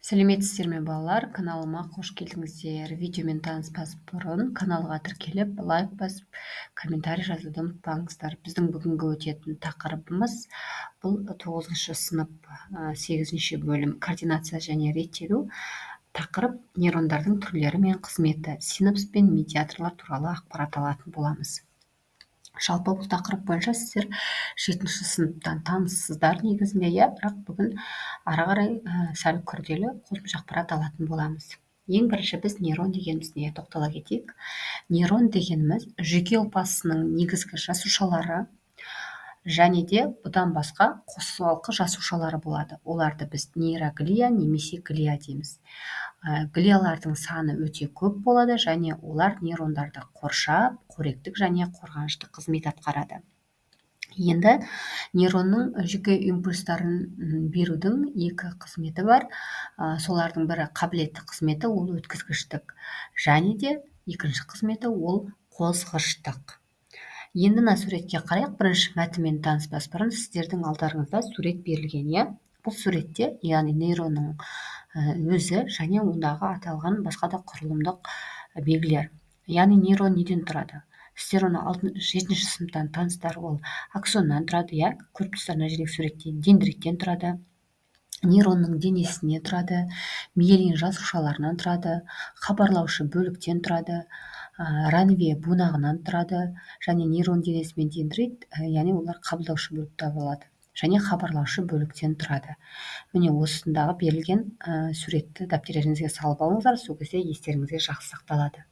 Сәлеметсіздер ме, балалар! Каналыма қош келдіңіздер! Видеомен таныспас бұрын каналға тіркеліп, лайк басып, комментарий жазуды ұмытпаңыздар. Біздің бүгінгі өтетін тақырыбымыз бұл тоғызыншы сынып, сегізінші бөлім, координация және реттелу. Тақырып: нейрондардың түрлері мен қызметі, синапс пен медиаторлар туралы ақпарат алатын боламыз. Жалпы, бұл тақырып бойынша сіздер жетінші сыныптан таныссыздар негізінде, иә, бірақ бүгін ары қарай сәл күрделі қосымша ақпарат алатын боламыз. Ең бірінші біз нейрон дегеніміз не, тоқтала кетейік. Нейрон дегеніміз жүйке ұлпасының негізгі жасушалары және де бұдан басқа қосалқы жасушалары болады. Оларды біз нейроглия немесе глия дейміз. Глиялардың саны өте көп болады және олар нейрондарды қоршап, қоректік және қорғаныштық қызмет атқарады. Енді нейронның жүйке импульстарын берудің екі қызметі бар. Солардың бірі қабілетті қызметі, ол өткізгіштік, және де екінші қызметі ол қозғыштық. Енді мына суретке қарайық. Бірінші мәтінмен таныспас бұрын сіздердің алдарыңызда сурет берілген, иә. Бұл суретте, яғни, нейронның өзі және ондағы аталған басқа да құрылымдық белгілер. Яғни нейрон неден тұрады? Сіздер оны жетінші сыныптан таныстар. Ол аксоннан тұрады, иә, көріп тұрсыздар мына жердегі суретте. Дендриттен тұрады, нейронның денесіне тұрады, миелин жасушаларынан тұрады, хабарлаушы бөліктен тұрады, ранвье бунағынан тұрады және нейрон денесі мен дендрит, яғни олар қабылдаушы бөлік табылады және хабарлаушы бөліктен тұрады. Міне, осындағы берілген суретті дәптерлеріңізге салып алыңыздар, сол кезде естеріңізге жақсы сақталады.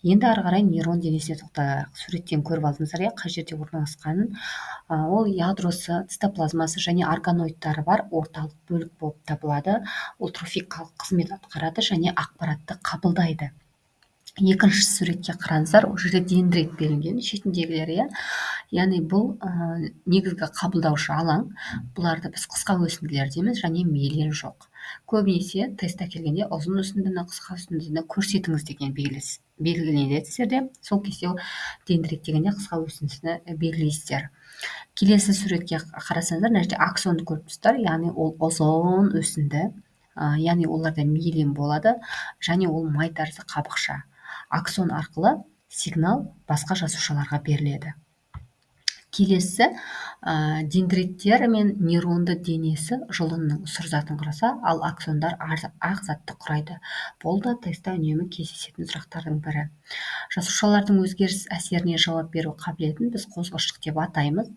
Енді ары қарай нейрон денесіне тоқталайық. Суреттен көріп алдыңыздар, иә, қай жерде орналасқанын. Ол ядросы, цитоплазмасы және органоидтары бар орталық бөлік болып табылады. Ол трофикалық қызмет атқарады және ақпаратты қабылдайды. Екінші суретке қараңыздар, ол жерде дендрит берілген, шетіндегілер, иә. Яғни бұл негізгі қабылдаушы алаң. Бұларды біз қысқа өсінділер дейміз және миелин жоқ. Көбінесе тестте келгенде ұзын өсіндіні, қысқа өсіндіні көрсетіңіз деген белгіленеді сіздерде. Сол кезде дендрит дегенде қысқа өсіндісіні белгілейсіздер. Келесі суретке қарасаңыздар, мына жерде аксонды көріп тұрсыздар, яғни ол ұзын өсінді, яғни оларда миелин болады және ол май тәрізді қабықша. Аксон арқылы сигнал басқа жасушаларға беріледі. Келесі, дендриттер мен нейронды денесі жұлынның сұр затын құраса, ал аксондар ақ затты құрайды. Бұл да тестте үнемі кездесетін сұрақтардың бірі. Жасушалардың өзгеріс әсеріне жауап беру қабілетін біз қозғыштық деп атаймыз.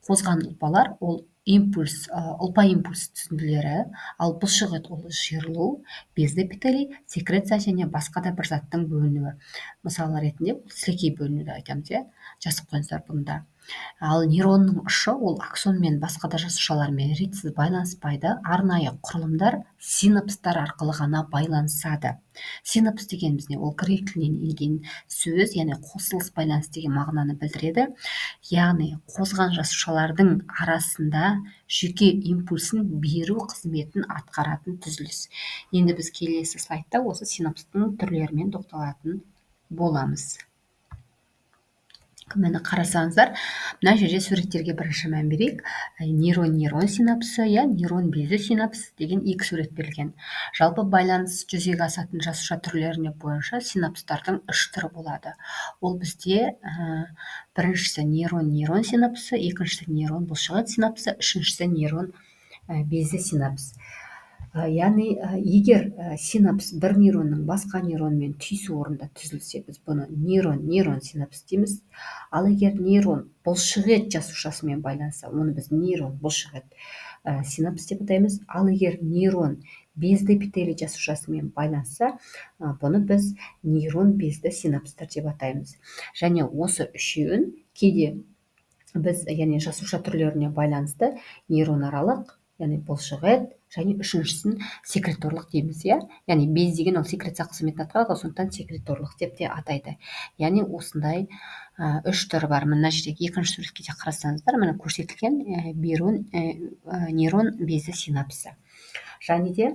Қозған ұлпалар ол импульс, ұлпа импульс түзінділері, ал бұлшық ет ол жиырылу, безді эпителий, секреция және басқа да бір заттың бөлінуі. Мысалы ретінде сілекей бөлінуді айтамыз, иә, жазып қойыңыздар бұны да. Ал нейронның ұшы ол аксон мен басқа да жасушалармен ретсіз байланыспайды, арнайы құрылымдар, синапстар арқылы ғана байланысады. Синапс дегеніміз не? Ол грек тілінен енген сөз, яғни қосылыс, байланыс деген мағынаны білдіреді. Яғни қозған жасушалардың арасында жүйке импульсін беру қызметін атқаратын түзіліс. Енді біз келесі слайдта осы синапстың түрлерімен тоқталатын боламыз. Міне, қарасаңыздар, мына жерде суреттерге бірінші мән берейік. Нейрон нейрон синапсы, иә, нейрон безі синапс деген екі сурет берілген. Жалпы, байланыс жүзеге асатын жасуша түрлеріне бойынша синапстардың үш түрі болады. Ол бізде біріншісі нейрон нейрон синапсы, екіншісі нейрон бұлшықет синапсы, үшіншісі нейрон безі синапс. Яғни егер синапс бір нейронның басқа нейронмен түйісу орнында түзілсе, біз бұны нейрон нейрон синапс дейміз. Ал егер нейрон бұлшықет жасушасымен байланысса, оны біз нейрон бұлшықет синапс деп атаймыз. Ал егер нейрон безді эпителий жасушасымен байланысса, бұны біз нейрон безді синапстар деп атаймыз. Және осы үшеуін кейде біз, яғни жасуша түрлеріне байланысты, нейронаралық, яғни бұлшықет және үшіншісін секреторлық дейміз, иә. Яғни без деген ол секреция қызметін атқарады ғой, сондықтан секреторлық деп те атайды. Яғни осындай үш түрі бар. Мына жердегі екінші суретке де қарасаңыздар, міне, көрсетілген нейрон безі синапсы. Және де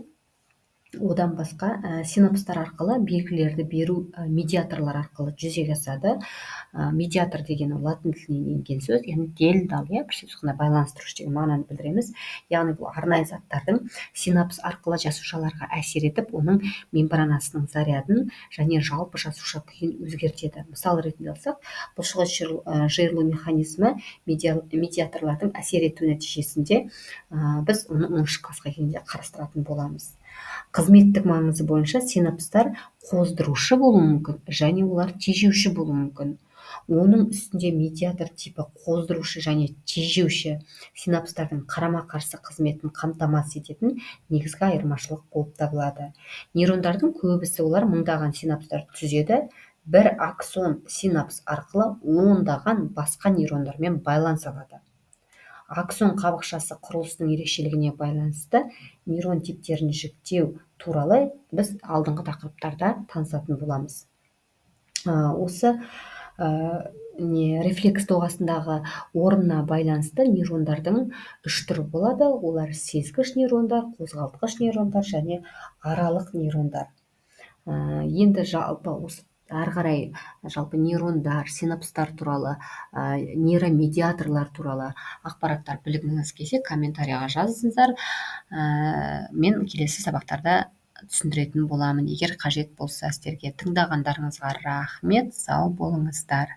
Одан басқа синапстар арқылы белгілерді беру медиаторлар арқылы жүзеге асады. Медиатор деген ол латын тілінен енген сөз, яғни делдал, иә, бір сөз байланыстырушы деген мағынаны білдіреміз. Яғни бұл арнайы заттардың синапс арқылы жасушаларға әсер етіп, оның мембранасының зарядын және жалпы жасуша күйін өзгертеді. Мысал ретінде алсақ, бұлшық жиырылу механизмі медиаторлардың әсер ету нәтижесінде біз оны 10 классқа келгенде қарастыратын боламыз. Қызметтік маңызы бойынша синапстар қоздырушы болуы мүмкін және олар тежеуші болуы мүмкін. Оның үстінде медиатор типі қоздырушы және тежеуші синапстардың қарама-қарсы қызметін қамтамасыз ететін негізгі айырмашылық болып табылады. Нейрондардың көбісі олар мыңдаған синапстар түзеді. Бір аксон синапс арқылы ондаған басқа нейрондармен байланыса алады. Аксон қабықшасы құрылысының ерекшелігіне байланысты нейрон типтерін жіктеу туралы біз алдыңғы тақырыптарда танысатын боламыз. Осы рефлекс доғасындағы орнына байланысты нейрондардың үш түрі болады. Олар сезгіш нейрондар, қозғалтқыш нейрондар және аралық нейрондар. Енді жалпы осы ары қарай жалпы нейрондар, синапстар туралы, нейромедиаторлар туралы ақпараттар білгіңіз келсе, комментарияға жазыңыздар. Мен келесі сабақтарда түсіндіретін боламын. Егер қажет болса сіздерге. Тыңдағандарыңызға рахмет, сау болыңыздар.